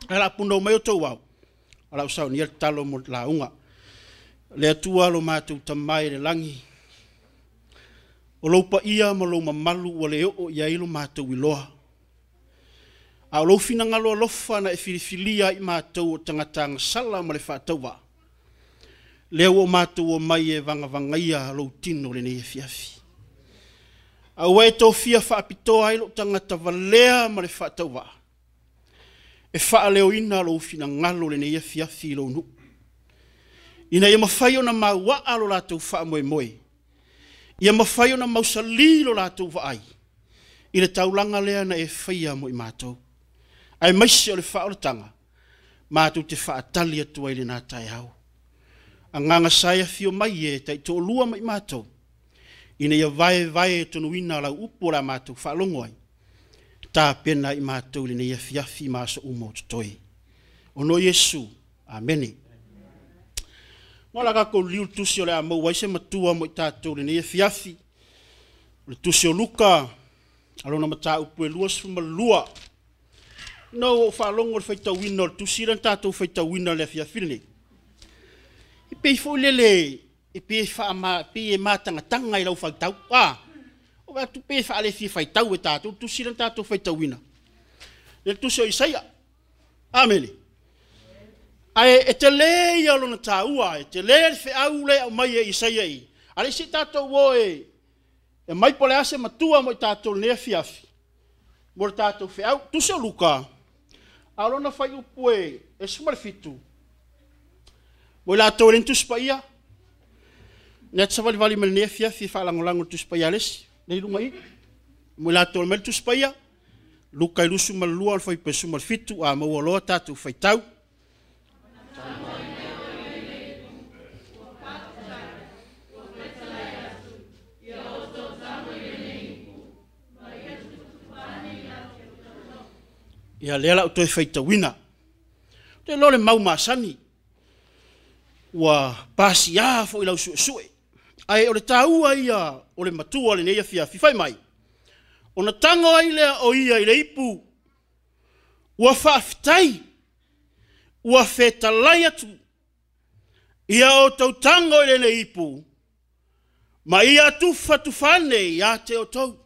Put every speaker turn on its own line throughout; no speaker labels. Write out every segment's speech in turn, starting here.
Ae o le a punou mai outou ao, o le a ou saunia le tatalo mo le lauga. Le Atua lo matou Tama i le lagi, o lou paia ma lou mamalu ua le oo i ai lo matou iloa, a o lou finagalo alofa na e filifilia ai i matou o tagata agasala ma le faatauvaa, lea ua matou omai e vagavagaia lou tino i lenei afiafi. A ua e tofia faapitoa ai lou tagata valea ma le faatauvaa e faaleoina lou finagalo i lenei afiafi i lou nuu, ina ia mafai ona mauaa lo latou faamoemoe, ia mafai ona mausali lo latou vaai i le taulaga lea na e faia mo i matou, aemaise o le faaolataga matou te faatali atu ai i lena taeao. Agaga Sa e afio mai e taitoalua ma i matou, ina ia vaevaetonuina lau upu o le a matou faalogo ai, tapena i matou i lenei afiafi ma aso uma o totoe. Ona o Iesu. Amene. O le a tatou liliu i le tusi o le a maua ai se matua mo i tatou i lenei afiafi. O le tusi o Luka, a lona mataupu e 22. Ina ua ou faalogo i le faitauina o le tusi lea na tatou faitauina i le afiafi lenei, e pei foi lele, e pei e matagataga i lau faitau. A, ou vaai atu pei e faale fia faitau e tatou le tusi lea na tatou faitauina, le tusi o Isaia. Amene. Ae e tele ia lona taua, e tele le feau lea e aumai e Isaia i i. A o le isi tatou o e aumai po o le a se matua mo i tatou i lenei afiafi, mo le tatou feau. Tusi o Luka, a o lona fuaiupu e 17, mo i latou e leai ni Tusi Paia, lea e te savalivali mai lenei afiafi e faalagolago i le Tusi Paia a le isi, lea e i luga i i. Mo i latou e aumai le Tusi Paia, Luka 22, le fuaiupu e 17, a maua loa tatou faitau. Ia lea o le a ou toe faitauina. Ou te iloa o le mau masani, ua pasia foi i lau suesue. Ae o le taua ia o le matua o lenei afiafi, fai mai, ona tago ai lea o ia i le ipu, ua faafetai, ua fetalai atu, ia outou tago i lenei ipu, ma ia tufatufa ane ia te outou.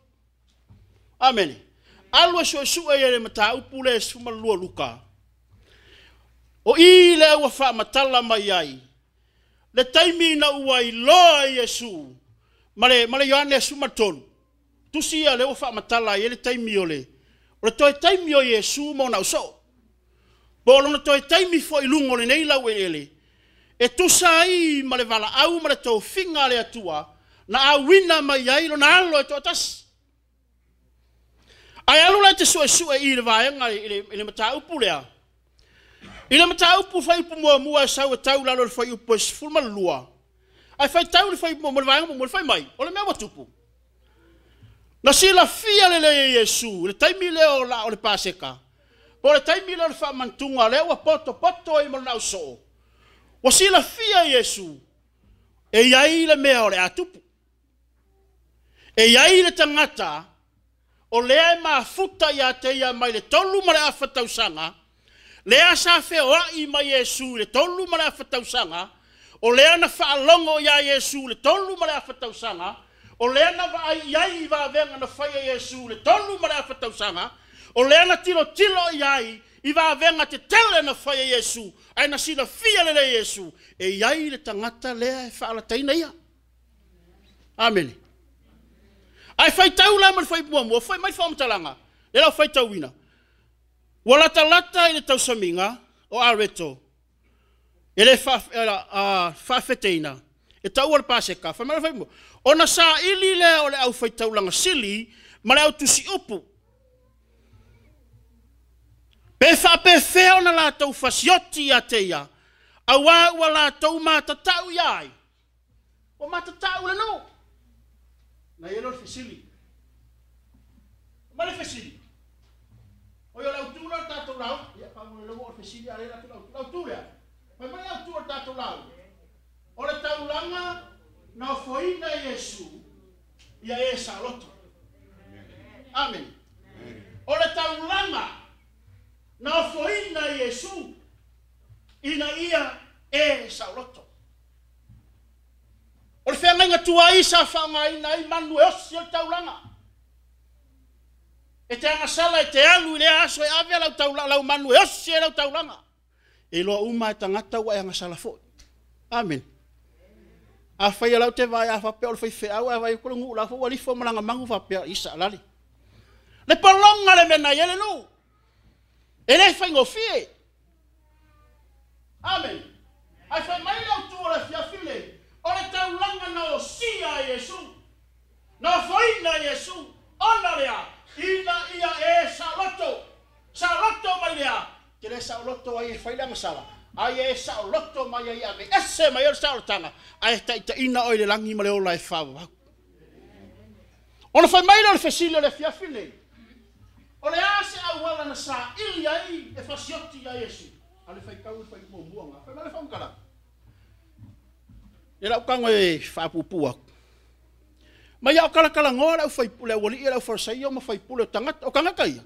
Amene. Alu e suesue i le mataupu lea e 12 Luka, o i lea ua faamatala mai ai le taimi ina ua iloa e Iesu ma le Ioane 13, tusi ia lea ua faamatala ai le taimi o le toe taimi o Iesu ma ona ausoo, po o lona toe taimi foi i luga o lenei laueleele, e tusa ai ma le valaau ma le tofiga a le Atua na auina mai ai lona alo e toatasi. Ae alu la e te suesue i le vaega i le mataupu lea, i le mataupu fuaiupu muamua e sau e tau i lalo i le fuaiupu e 12, ae faitau le fuaiupu muamua i le vaega muamua, fai mai, o le mea ua tupu, na silafia lelei e Iesu i le taimi lea o le Paseka, po o le taimi lea o le faamantuga lea ua potopoto ai ma lona ausoo, ua silafia e Iesu e i ai le mea o le a tupu. E i ai le tagata o lea e mafuta ia te ia mai le 3 ma le afa tausaga, lea sa feoai ma Iesu i le 3 ma le afa tausaga, o lea na faalogo ia Iesu i le 3 ma le afa tausaga, o lea na vaai i ai i vavega na fai e Iesu i le 3 ma le afa tausaga, o lea na tilotilo i ai i vavega tetele na fai e Iesu, ae na silafia lelei e Iesu, e i ai le tagata lea e faalataina ia. Amene. Ae faitau la ma le fuaiupu muamua, fai mai le faamatalaga, lea la faitauina. Ua latalata i le tausamiga o Areto, e le faafeteina, e taua le Paseka, fai mai le fuaiupu, ona saili lea o le aufaitaulaga sili ma le autusiupu, pe faapefea ona latou fasioti ia te ia, auā ua latou matatau ia ai. Ua matatau le nuu. Na i ai lea o le fesili. Ma le fesili. O le autu lea o le tatou lauga. Ia, faamolemole ua o le fesili a le atu l'autu lea. Fai mai le autu o le tatou lauga. O le taulaga na ofoina e Iesu ia e saoloto. Amen. O le taulaga Na ofoina e Iesu ina ia e saoloto. O le feagaiga tuai sa faaaogaina ai manu e osi ai le taulaga. E te agasala e te alu i lea aso e ave lau taula, lau manu e osi ai lau taulaga. E iloa uma e tagata ua e agasala foi. Amene. Afai o lau te vaai a faapea o le faifeau ae vaai atu le nuu la foi ua lifo ma lana manu faapea i saalale. Le pologa le mea na i ai le nuu. E le faigofie. Amene. Ae fai mai le autu o le afiafi lenei, o le taulaga na osia e Iesu, na ofoina e Iesu, ona o le a? Ina ia e saoloto. Saoloto mai le a? Te le saoloto ai e fai le agasala, ai e saoloto mai ai e aveese mai ai le saolotaga, ae taitaiina oe i le lagi ma le ola e faavavau. Ona fai mai lea o le fesili o le afiafi lenei, o le a se auala na saili ai e fasioti ia Iesu? A le faitau le fai muamua na. Fai mai le faamatalaga. Ia lau tago e faapuupuu atu. Mai a o talatalanoa le aufaipule, le aualii le aufalesaio ma faipule o tagata, o tagata ia.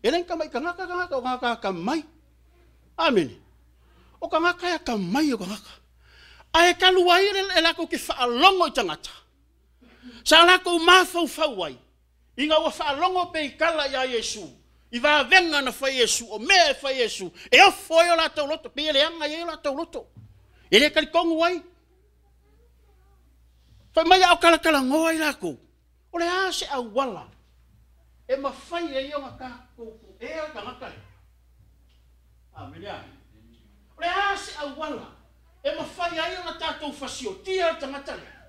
E le ni tamai tagata tagata, o tagata atamai. Amene. O tagata e atamai o tagata. Ae talu ai e latou te faalogo i tagata, sa latou mafaufau ai, ina ua faalogo pea i tala ia Iesu, i vavega na fai e Iesu, o mea e fai e Iesu, e ofo ai o latou loto, pei e leaga i ai o latou loto. E le talitonu ai. Fai mai a o talatalanoa ai latou, o le a se auala e mafai ai ona tatou puea le tagata lea? Amene a. O le a se auala e mafai ai ona tatou fasiotia le tagata lea?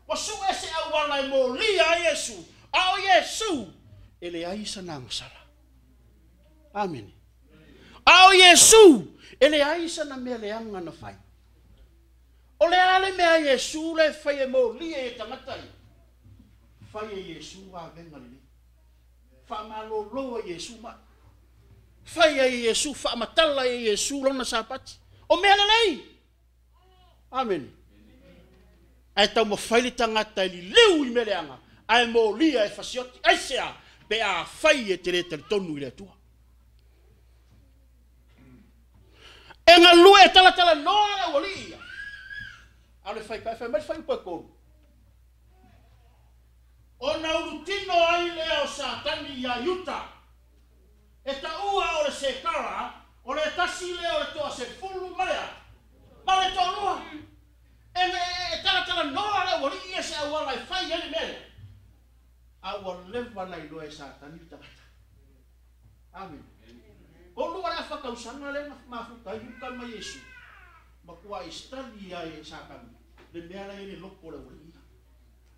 Ua sue se auala e molia ai Iesu, a o Iesu e leai sana agasala. Amene. A o Iesu e leai sana mea leaga na fai. O le a le mea a Iesu lea e fai e molia ai e tagata ia? Fai e Iesu vavega lelei. Faamalolo ai Iesu mai. Fai ai e Iesu, faamatala ai e Iesu lona sapati. O mea lelei. Amene. Ae taumafai le tagata e liliu i mea leaga, ae molia e fasioti. Aisea? Pe afai e te le talitonu i le Atua. E galue e talatalanoa le aualii ia. A o le fai fai mai le fuaiupu e 3. Ona ulutino ai lea o Satani ia Iuta, e taua o le Sekara, o le tasi lea o le toasefulu ma le a? Ma le toalua. E talatalanoa le aualii ia se auala e fai ai le mea lea. A ua leva na iloa e Satani le tagata. Amene. Olu o le afa tausaga lea na mafuta ai Iuta ma Iesu, matua i study ai e Satani le mea la i le loto o le aualii ia.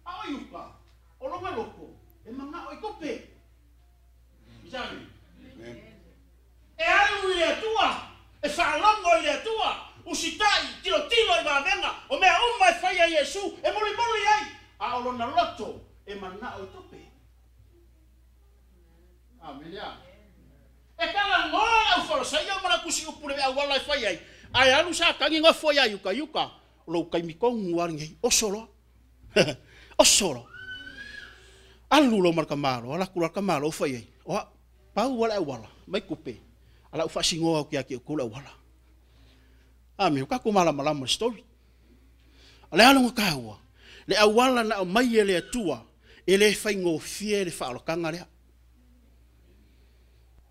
A o Iuta, o lona loto, e manao i tupe. Isami. E alu i le Atua, e faalogo i le Atua, usitai, tilotilo i vavega, o mea uma e fai a Iesu, e mulimuli ai, a o lona loto e manao i tupe. Amene a. E talanoa le aufalesaio ma le tusiupu le auala e fai ai, ae alu Satani nofo ia Iuta, Iuta, o lou taimi tonu lava lenei, oso loa. Oso loa. Alu loa ma le tamaloa, alu atu loa le tamaloa fai ai, o au, pau lava le auala, mai tupe, a lau faasinoa atu ia te outou le auala. Amene, o tatou malamalama i le story. O le a lona taua? Le auala na aumai e le Atua, e le faigofie le faaolataga lea.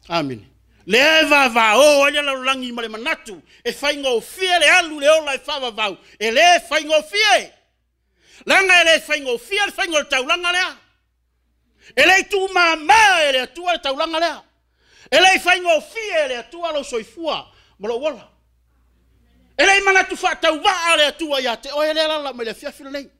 Amene. Lea e vavao ai le lalolagi ma le manatu, e faigofie le alu i le ola e faavavau, e le faigofie. Leaga e le faigofie le faiga o le taulaga lea. E le i tuumama e le Atua le taulaga lea. E le i faigofie e le Atua lou soifua ma lou ola. E le i manatu faatauvaa le Atua ia te oe lea lala mai le afiafi lenei.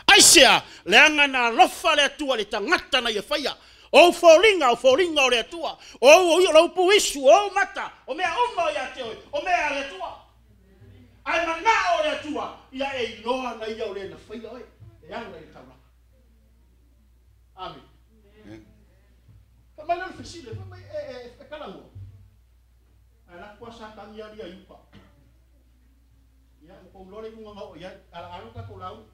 Aisea? Leaga na alofa le Atua i le tagata na ia faia. O ou foliga, o foliga o le Atua. O ou lou puisu, o ou mata, o mea uma o ia te oe, o mea a le Atua. Ae manao le Atua, ia e iloa na ia o le na faia oe, e ala i le taulaga. Amene. Fai mai lea o le fesili, fai mai e talanoa. Ae alu atu lava Satani alu ia Iuta. Ia, ua tou iloa le iuga na oo i ai, ala alu tatou lauga.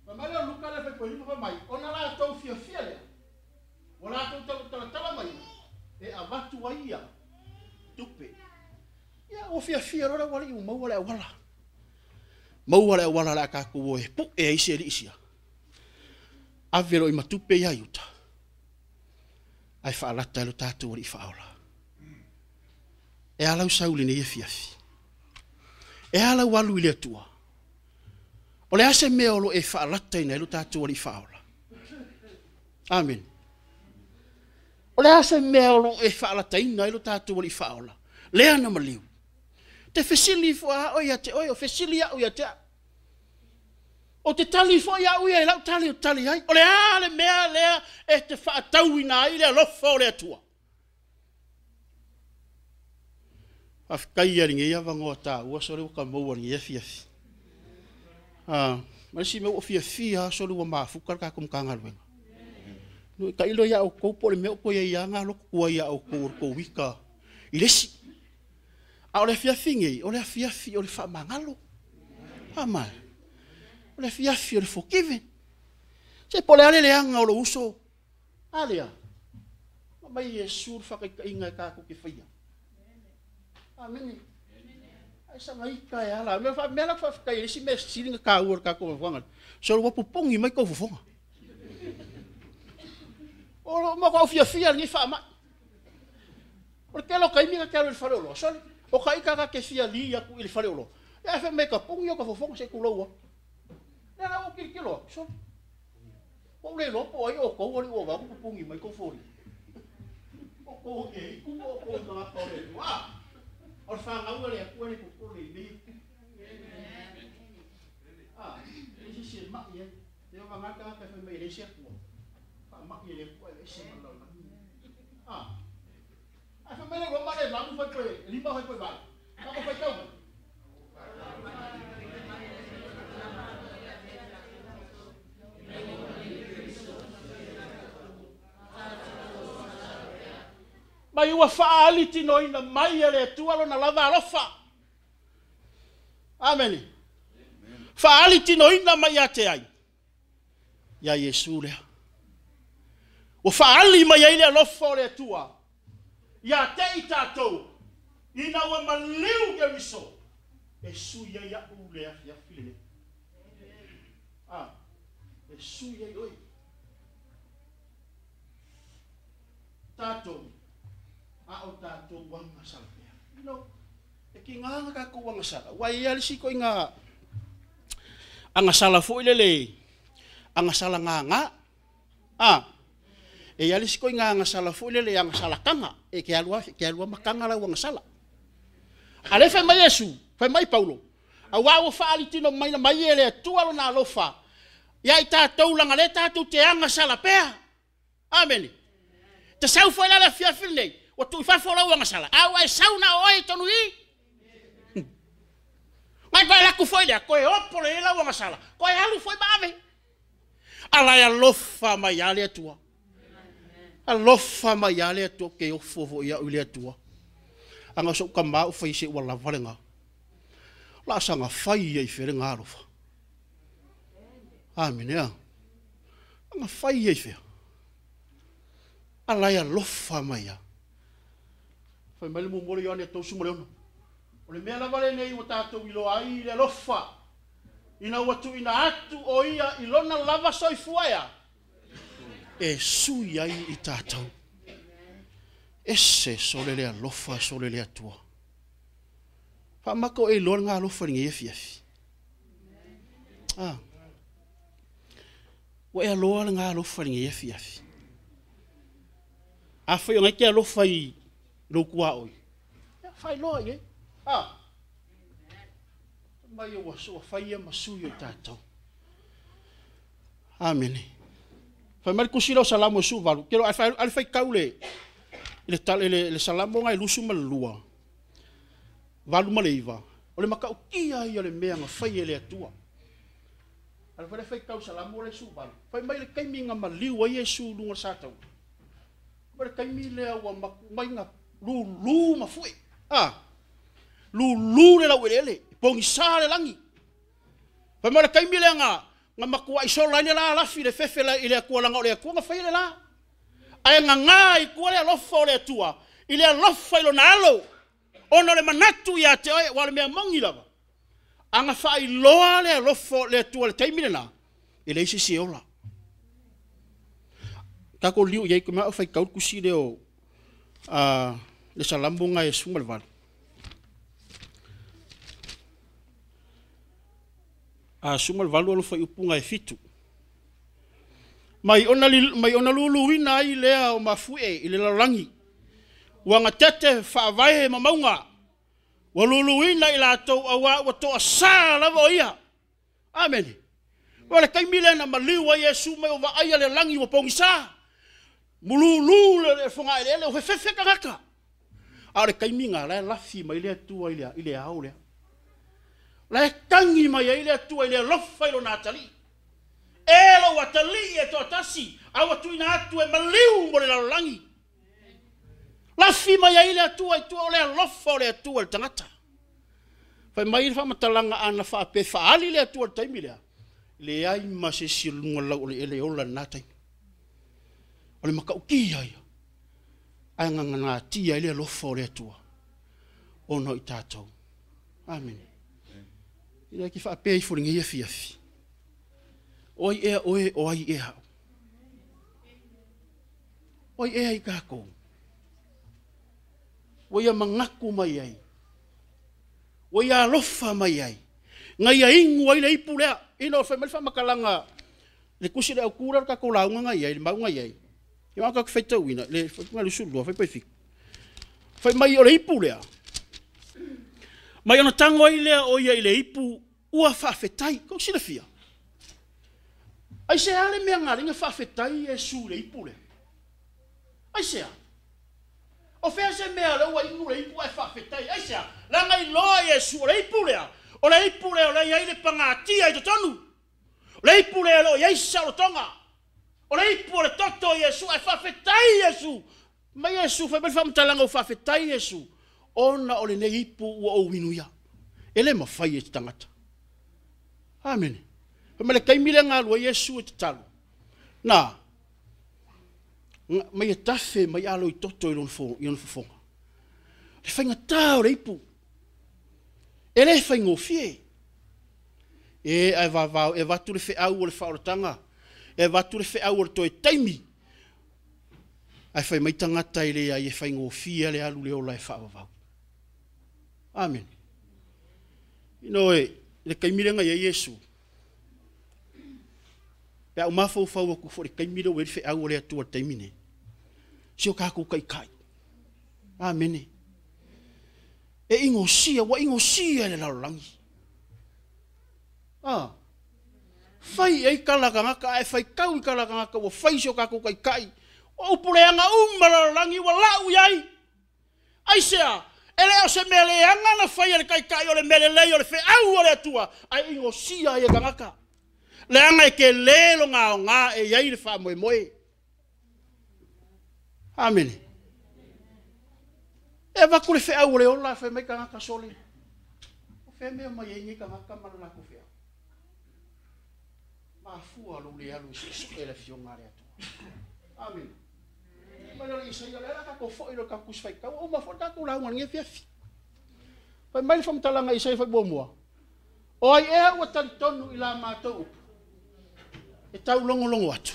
Fai mai lea o Luka lea fai lima fai mai, ona latou fiafia lea, ua latou talatala mai e avatu atu ai ia tupe. Ia ua fiafia loa le aualii ua maua le auala. Maua le auala o le a tatou o e pue ai se alii sia. Ave loa ma tupe ia i uta, ae faalata ai lo tatou alii faaola. E a lau sau i lenei afiafi? E a lau alu i le Atua? O le a se mea o lo o e faalataina ai lo tatou alii faaola? Amene. O le a se mea o lo o e faalataina ai lo tatou alii faaola? Lea na maliu. Te fesili ifo a oe ia te oe, o fesili au ia te au. O te tali foi au ia i lau tali ou te tali ai. O le a le mea lea e te faatauina ai le alofa o le Atua? Faafetai ia lenei avanoa taua sole ua ta maua i lenei afiafi. Ma le isi mea ua ou fiafia lava sole ua mafuta le tatou Matagaluega. No e tailo ia outou po o le mea o toe i ai lava na lotu tuai ia outou o le tou ita i le isi. A o le afiafi nei, o le afiafi o le faamagalo. Faama, o le afiafi o le forgiven. Se po o le a le leaga o lou uso, a lea, aumai Iesu le faataitaiga e tatou te faia. Amene. Ai saga ita e ala. Mea la faafetai i le isi mea sili ona taua o le tatou mafuaaga. So ua pupugi mai tou fofoga. O lo o fiafia lenei faamai. O le tele o taimi na te alu i le faleoloa. Sorry. O ka ita ta te fia li atu i le faleoloa. E fai mai ka pugi o ka fofoga se tulou a. Lea la ua tilotilo atu, sorry. Ua ou le iloa po o ai outou alii ua vau pupugi mai tou foliga. O tou e itu po o tou tagata o le Atua. O le fanau a le Atua le popole i mea. Ah, e se se mai ai. E o vagata tagata fai mai e leai se Atua. Faamai e le Atua e ese ma le lalolagi. Ah. Ae fai mai le Roma le 8 fai poe, 5 fai poe 8. Kako fai tau mai. Mai ua faaali tinoina mai e le Atua lona lava alofa. Amene. Faaali tinoina mai ia te ai? Ia Iesu lea. Ua faaali mai ai le alofa o le Atua ia te i tatou, ina ua maliu Keriso, e sui ai au le afiafi lenei. Ah, e sui ai oe. Tatou, a o tatou agasala pea. You know, e tiga na tatou agasala. Ua i ai le isi ituaiga agasala foi lele, agasala gaga. Ah, e i ai le isi ituaiga agasala foi lele, agasala taga. E ke alu a ma taga lau agasala. A le fai mai Iesu, fai mai Paulo, auā ua faalitino mai na mai e le Atua lona alofa, ia i tatou laga le tatou te agasala pea. Amene. Te sau foi la le afiafi lenei, ua tuu i fafo lau agasala, a ua e sau na o oe i tonu i. Ngai koe laku foi lea, koe opo le lau agasala, koe alu foi ma ave. Ala e alofa mai a le Atua. Alofa mai a le Atua, ke ofo foi au i le Atua. Anga so ka ma u fai se ua lava le ngā. La sanga fai ia i fere ngā alofa. Amene a. Anga fai ia i fea. Ala e alofa mai a. Fai mai le muamua le Ioane 36. O le mea lava lenei ua tatou iloa ai le alofa. Ina ua tuuina atu o ia i lona lava soifua ea. E sui ai i tatou. Ese sole le alofa sole le Atua. Faamako e iloa le ngā alofa lenei afiafi. Ah. Ua e aloa le ngā alofa lenei afiafi. A fai o ngai te alofa i lou tua oi. Ia, fai loa i e. Ah. Mai ua sua fai ia ma sui o i tatou. Amene. Fai mai le tusi lea o Salamo e 18. Ke lo ale fai tau le le Salamo ngai 22. 8 ma le 9. O le matautia ia o le mea na fai e le Atua. Ale fai le fai tau Salamo le 18. Fai mai le taimi nga maliu ai Iesu lunga sa tau. Mai le taimi lea ua mai nga lulu ma fue. Ah. Lulu le lau elele, pogisa le lagi. Fai mai le taimi lea nga matua i sola ai le la lafi le fefe la i le Atua langa o le Atua nga fai le la. Ae ngā i tua le alofa o le Atua, I le alofa i lona alo, ona o le manatu ia te oe, aua o le mea moni lava, a na faailoa le alofa o le Atua i le taimi lena, e leai se isi e ola. Tatou liliu i ai, ou te manao e faitau le tusi lea o le Salamo lena e 18. A 18 lona fuaiupu lena e 7. Mai ona luluina ai lea o mafuie i le lalolagi, ua gatete faavae ma mauga, ua luluina i latou auā ua toasa lava o Ia. Amene. O le taimi lea na maliu ai Iesu ma ua vaaia le lagi ua pogisa, mululu le fogaeleele ua fefefe tagata. A o le taimi lena o la e lafi mai le Atua i le ao lea. O la e tagi mai ai le Atua i le alofa i Lona atalii. E lou atalii e toatasi, a ua tuuina atu e maliu mo le lalolagi. Lafi mai ai le Atua i tua, o le alofa o le Atua i le tagata. Fai mai le faamatalaga a na faapea e faaali le Atua i le taimi lea, leai ma se isi o luga o le laueleele e ola i lena taimi. O le matautia ia, ae na natia ai le alofa o le Atua ona o i tatou. Amene. Ina te faapea ifo i lenei afiafi, o ai ea oe, o ai ea au? O ai ea i tatou? Ua ia manatu mai ai, ua ia alofa mai ai, na ia inu ai le ipu lea. Ina ua fai mai le faamatalaga, le tusi le autu lea o le tatou lauga na i ai, le mau na i ai, ia tatou te faitauina, le fuaiupu 22, fai 7. Fai mai o le ipu lea, mai ona tago ai lea o ia i le ipu ua faafetai. Tou silafia, aisea le mea na ala ai ona faafetai Iesu i le ipu lea? Aisea? O fea se mea o lea ua inu le ipu ae faafetai? Aisea? Leaga iloa Iesu o le ipu lea, o le ipu lea o lea e i ai le pagatia i totonu. O le ipu lea o lo o i ai se saolotoga. O le ipu o le toto o Iesu, ae faafetai Iesu. Mai Iesu, fai mai le faamatalaga ua faafetai Iesu, ona o lenei ipu ua ou inuia. E le mafai e se tagata. Amene. Fai mai le taimi lea na alu ai Iesu e tatalo, na mai e tafe mai alo i toto i lona fofoga. Le faigata o le ipu, e le faigofie. E ae vavao, e avatu le feau o le faaolataga, e avatu le feau o le toe taimi, ae fai mai tagata e leai e faigofie le alu le ola e faavavau. Amene. Ina oe, le taimi lea na i ai Iesu, pe a ou mafaufau atu foi i le taimi lea ua i ai le feau a le Atua i le taimi lenei, si o tatou Taitai. Amene. E inosia, ua inosia e le lalolagi. Ah. Fai i ai tala a tagata, ae faitau i tala a tagata ua fai si o tatou Taitai. O upu leaga uma lalolagi ua lau i ai. Aisea? E le o se mea leaga na fai e le Taitai, o le mea lelei o le feau a le Atua, ae inosia ai e tagata. Leaga e tele lona aoga e i ai le faamoemoe. Amene. E avatu le feau o le ola, fai mai tagata sole. O fea mea mai ai nei tagata ma le latou feau? Mafua lou le alu e suesue le afioga a le Atua. Amene. Mai le Isaia, lea la tatou foi le tatou tusi faitau, uma foi le tatou lauga i lenei afiafi. Fai mai le faamatalaga Isaia fai muamua, o ai ea ua talitonu i la matou upu, e taulogologo atu.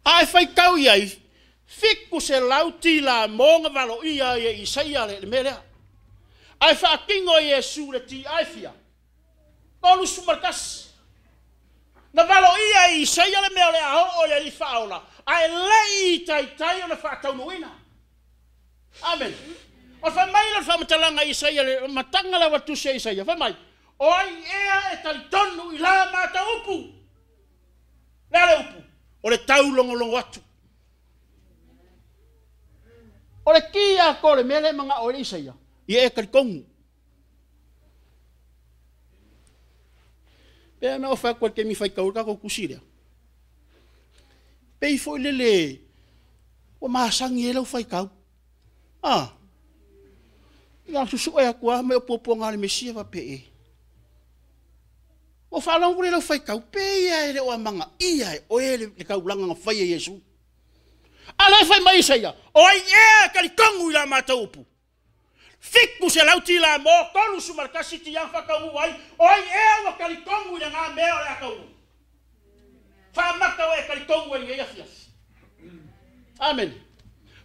A e faitau i ai, 700 tila mo na valoia ai e Isaia le mea lea. Ae faatino e Iesu le ti'a e fia? 31. Na valoia e Isaia le mea o le a oo i le Alii Faaola, ae le i taitai ona faataunuuina. Amene. O fai mai le faamatalaga Isaia, le mataga lava tusi a Isaia, fai mai, o ai ea e talitonu i la matou upu? Le a le upu? O le taulogologo atu. O le ki atoa o le mea lea e manao ai le Isaia, ia e talitonu. Pe ana o fai atu ai le taimi faitau le tatou tusi lea. Pei foi lele ua masani ai lau faitau. Ah. Ia susue atu lava mai o puapuaga a le Mesia faapea e. Ua faalogo le lau faitau, pei lava e le o amanaia e oe le taulaga na fai e Iesu. A lea e fai mai Isaia, o ai ea e talitonu i la matou upu? 700 tila mo, 31 tiaga faataunuu ai, o ai ea ua talitonu i lena mea o le a taunuu? Faamata o e talitonu ai lenei afiafi. Amene.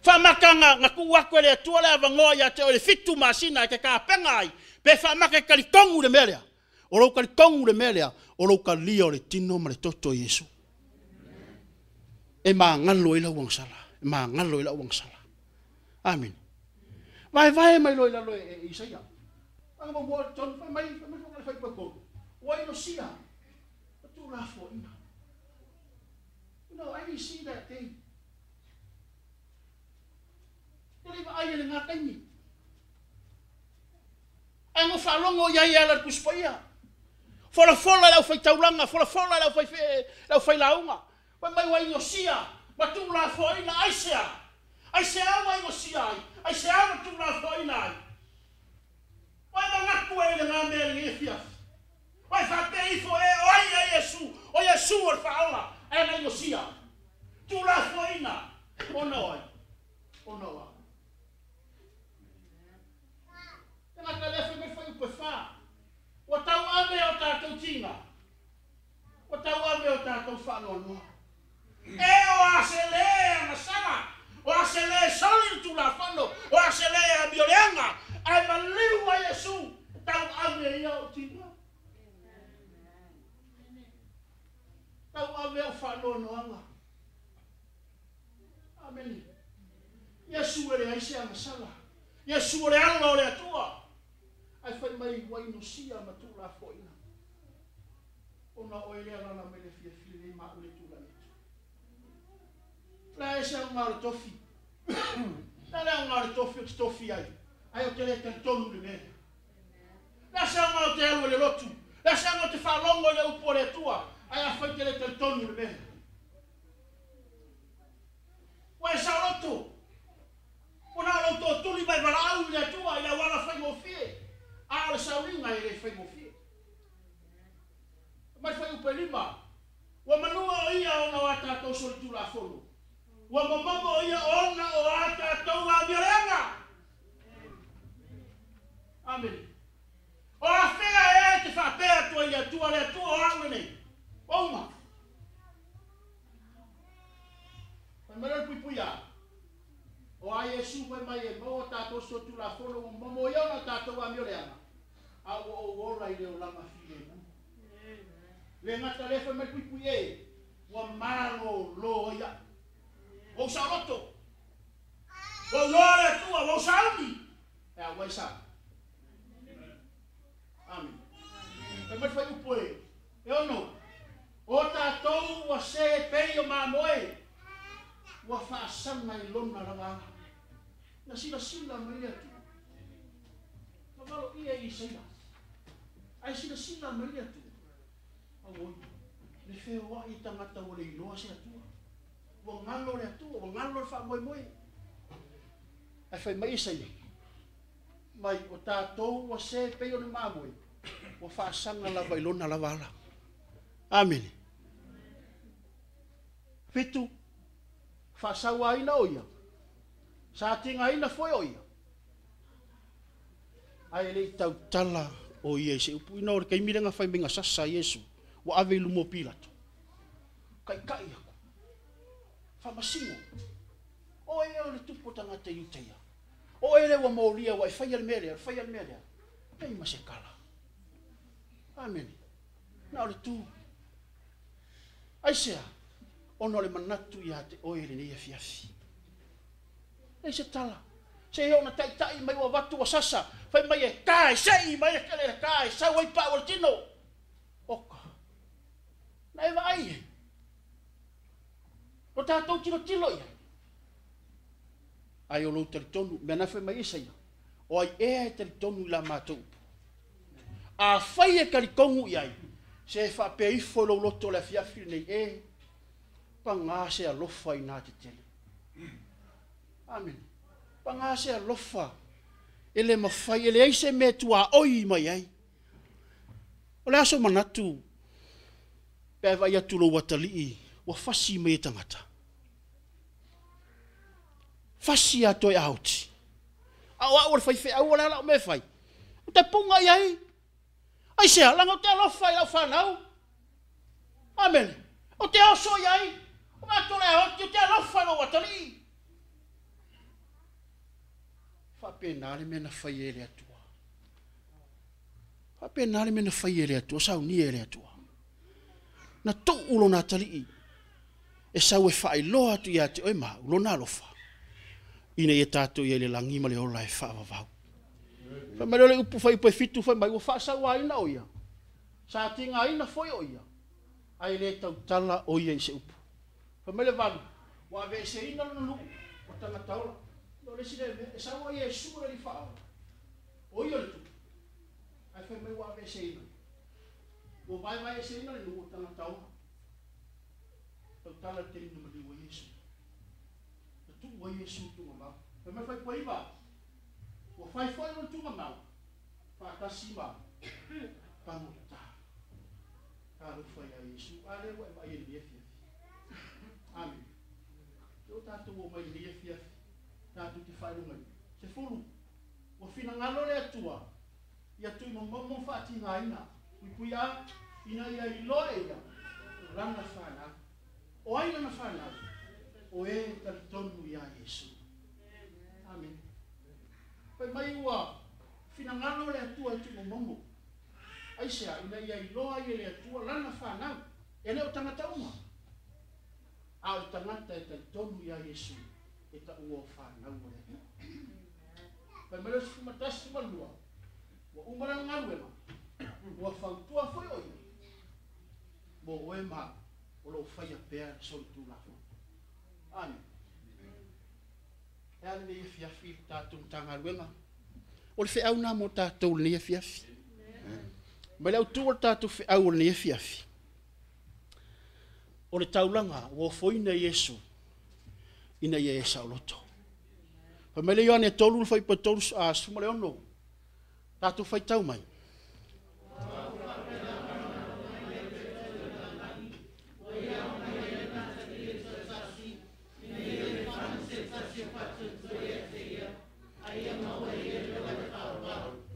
Faamata na tuu atu e le Atua le avanoa ia te oe i le 7 masina e te tapena ai, pe faamata e talitonu i le mea lea. O lou talitonu i le mea lea, o lou talia o le tino ma le toto o Iesu. E magalo ai lau agasala, e magalo ai lau agasala. Amene. Vaevae mai loa i lalo e Isaia. Aga mo tonu fai mai fai mai fai fai tonu. Ua inosia ma tuulafoaiga. You know, I didn't see that day. E le vaai e lena taimi. Ae no faalogo i ai e ala i le Tusi Paia. Folafola le aufai taulaga, folafola le aufailauga. Fai mai ua inosia ma tuulafoaiga aisea? Aisea ua inosia ai? Aisea ua tuulafoaiga ai? Ua e manatu e i lena mea i lenei afiafi. Ua e faapea ifo e o ai a Iesu, o Iesu o le faaola, ae na inosia. Tuulafoaiga, ona o ai? Ona o au. Tagata lea fai mai fuaiupu e 4. Ua tauave o tatou tiga. Ua tauave o tatou faanoanoa. E o a se lē agasala, o a se lē soli le Tulafono, o a se lē amioleaga, ae maliu ai Iesu, tauave ia o tiga. Tauave o faanoanoaga. Amene. Iesu e leai se agasala. Iesu o le ala o le Atua. Ae fai mai ua inosia ma tuulafoaiga. Ona o e le alaala mai le afiafi lenei ma au le tulai atu. La e se aoga o le tofi. La le aoga o le tofi o te tofi ai. Ae o te le talitonu i le mea. La se aoga o te alu e le lotu. La se aoga o te faalogo i le upu o le Atua. Ae afai te le talitonu i le mea. Ua e saoloto. Ua na o lou totuli mai valaau i le Atua i le auala faigofie. A o le sauliga e le faigofie. Mai fuaiupu e 5. Ua manua o ia ona o a tatou solitulafono. Ua momomo o ia ona o a tatou amioleaga. Amene. O afea e te faapea atu ai i le Atua, le Atua o au lenei. Ua uma. Fai mai le puipuia. O a Iesu fai mai e maua tatou solitulafono ua momomo ia ona o tatou amioleaga. A ua ou ola i le olaga filemu. Le gata lea fai mai puipui e, ua malolo ai au. Ua ou saoloto. Ua ou loa le Atua, ua ou sauni. E a ua e sauni. Amene. Fai mai fuaiupu e 6. O tatou ua se pei o mamoe. Ua faasaga i lona lava ala. Na silasila mai le Atua. Na valoia i Isaia. Ae silasila mai le Atua. Auoi, le feoai i tagata ua le iloa se Atua. Ua galo le Atua, ua galo le faamoemoe. Ae fai mai Isaia, mai o tatou ua se pei o le mamoe, ua faasaga lava i lona lava ala. Amene. 7, faasauaina o ia. Sa tigaina foi o ia. Ae le i tautala o ia i se upu. Ina o le taimi lea na fai mai na sasa Iesu, ua ave i luma o Pilato. Kaikai aku. Faamasino. O e o le tupu o tagata i uta ia. O e le ua molia ua e faia le mea lea, faia le mea lea. Ei ma se kala. Amene. Na o le tu. Aisea, ona o le manatu ia te oe lenei afiafi. Ei se tala. Se i ona taitai mai ua avatu ua sasa. Fai mai e ka e sei mai e kele e ka e sau ai pau o le tino. Oka. Na e vaai e. O tatou tilotilo ia. Ai o lou talitonu, mea na fai mai Isaia. O ai ea e talitonu i la matou upu. A fai e talitonu i ai, se faapea ifo i lou loto o le afiafi lenei, e pagā se alofa i nā tetele. Amene. Pagā se alofa e le mafai, e leai se mea tuaoi mai ai. O le aso manatu, pe ai vai atu lou atalii, ua fasi mai e tagata. Fasi ia toe aoti. A o au o le faifeau o le a lau mea e fai? Ou te puga i ai. Aisea? Leaga ou te alofa i lau fanau. Amene. Ou te oso i ai. O matou le aoti, ou te alofa i lou atalii. E faapena le mea na fai e le Atua. E faapena le mea na fai e le Atua, saunia e le Atua. Na tuu lona atalii e sau e faailoa atu ia te oe ma au lona alofa, ina ia tatou i ai i le lagi ma le ola e faavavau. Fai mai lea o le upu fuaiupu 7 fai mai, ua faasauaina o ia, sa tigaina foi o ia, ae le tautala o ia i se upu. Fai mai le 8, ua aveeseina lona nuu o tagata ola. O le isi lea mea, e sau ai Iesu o le Alii Faaola, o ia o le Tupu, ae fai mai ua aveeseina, ua vaevaeeseina le nuu o tagata ola. Tautala i le taimi na maliu ai Iesu. Na tuu ai Iesu i tuugamau. Fai mai le fuaiupu 9, ua fai foi lona tuugamau faatasi ma pagota. Talofa ia Iesu, a lea ua e vaai i lenei afiafi. Amene. O tatou omai i lenei afiafi, tatou te faailogaina. 10, ua finagalo le Atua ia tuumomomo faatigaina, puipui a, ina ia iloa e ia lana fanau. O ai lana fanau? O e talitonu ia Iesu. Amene. Fai mai ua finagalo le Atua e tuumomomo. Aisea? Ina ia iloa ai e le Atua lana fanau. E le o tagata uma, a o le tagata e talitonu ia Iesu e taua o fanau o le Atua. Fai mai le 11 ma 2, ua uma lana galuega, ua fautua foi o ia mo oe ma o loo faia pea le solitulafono. Amene. E a lenei afiafi i le tatou Matagaluega? O le feau lena mo tatou lenei afiafi. Mai le autu o le tatou feau o lenei afiafi, o le taulaga ua ofoina e Iesu ina ia e saoloto. Fai mai le Ioane 3 le fuaiupu 36, tatou faitau mai.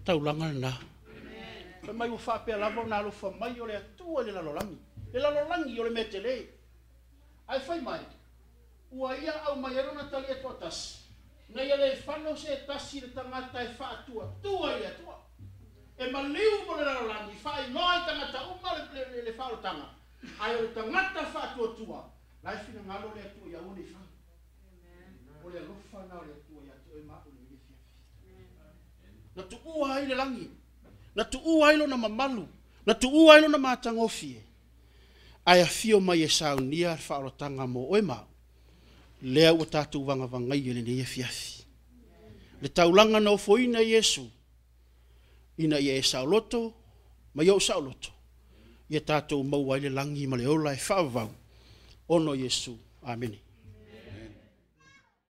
Taulaga lena. Fai mai ua faapea lava ona alofa mai o le Atua i le lalolagi. Le lalolagi o le mea tele. Ae fai mai, ua ia aumai ai lona atalii e toatasi, ina ia le fano se tasi le tagata e faatuatua i le Atua. E maliu mo le lalolagi, faailoa i tagata uma le faaolataga, ae o le tagata faatuatua, la e finagalo le Atua ia aua ne i fano. O le alofa na o le Atua ia te oe ma au lenei afiafi. Na tuua ai le lagi, na tuua ai lona mamalu, na tuua ai lona matagofie, ae afio mai e saunia le faaolataga mo oe ma au, lea ua tatou vagavagai i lenei afiafi. Le taulaga na ofoina e Iesu, ina ia e saoloto ma ia ou saoloto, ia tatou maua ai le lagi ma le ola e faavavau, ona o Iesu. Amene.